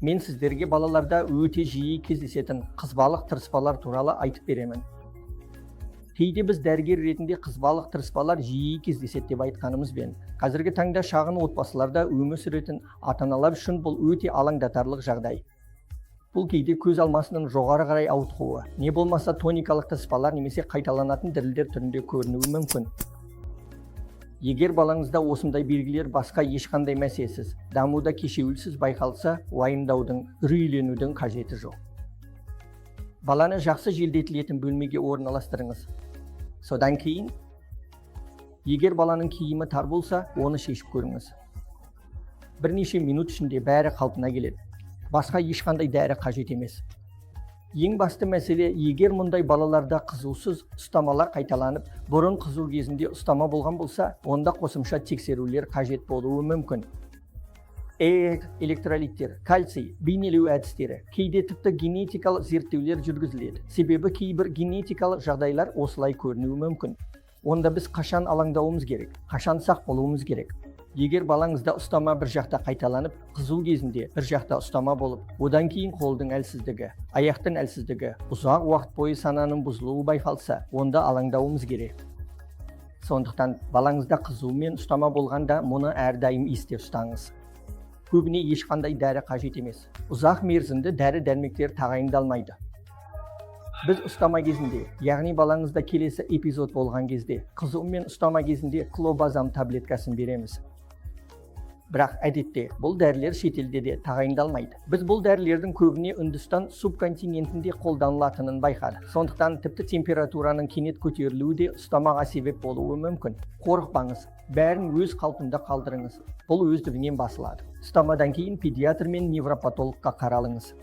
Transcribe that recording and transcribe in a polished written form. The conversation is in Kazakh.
Мен сіздерге балаларда өте жиі кездесетін қызбалық тырыспалар туралы айтып беремін. Кейде біз дәрігер ретінде қызбалық тырыспалар жиі кездеседі деп айтқанымызбен, қазіргі таңда шағын отбасыларда өмір сүретін ата-аналар үшін бұл өте алаңдатарлық жағдай. Бұл кейде көз алмасының жоғары қарай ауытқуы, не болмаса тоникалық тырыспалар немесе қайталанатын дірілдер түрінде көрінуі мүмкін. Егер балаңызда осындай белгілер басқа ешқандай мәселесіз, дамуда кешеуілсіз байқалса, уайымдаудың, үрейленудің қажеті жоқ. Баланы жақсы желдетілетін бөлмеге орналастырыңыз. Содан кейін, егер баланың киімі тар болса, оны шешіп көріңіз. Бірнеше минут ішінде бәрі қалпына келеді. Басқа ешқандай дәрі қажет емес. Ең басты мәселе, егер мұндай балаларда қызусыз ұстамалар қайталанып, бұрын қызу кезінде ұстама болған болса, онда қосымша тексерулер қажет болуы мүмкін. ЭЭГ, электролиттер, кальций, бейнелеу әдістері, кейде тіпті генетикалық зерттеулер жүргізіледі. Себебі кейбір генетикалық жағдайлар осылай көрінуі мүмкін. Онда біз қашан алаңдауымыз керек, қашан сақ болуымыз керек? Егер балаңызда ұстама бір жақта қайталанып, қызу кезінде бір жақта ұстама болып, одан кейін қолдың әлсіздігі, аяқтың әлсіздігі, ұзақ уақыт бойы сананың бұзылуы байқалса, онда алаңдауымыз керек. Сондықтан балаңызда қызу мен ұстама болғанда, мұны әрдайым есте ұстаңыз. Көбіне ешқандай дәрі қажет емес. Ұзақ мерзімді дәрі дәрмектер тағайындалмайды. Біз ұстама кезінде, яғни балаңызда келесі эпизод болған кезде, қызу мен ұстама кезінде клобазам таблеткасын береміз. Бірақ әдетте бұл дәрілер шетелде де тағайындалмайды. Біз бұл дәрілердің көбіне Үндістан субконтинентінде қолданылатынын байқадық. Сондықтан тіпті температураның кенет көтерілуі де ұстамаға себеп болуы мүмкін. Қорықпаңыз, бәрін өз қалпында қалдырыңыз. Бұл өздігінен басылады. Ұстамадан кейін педиатр мен невропатологқа қаралыңыз.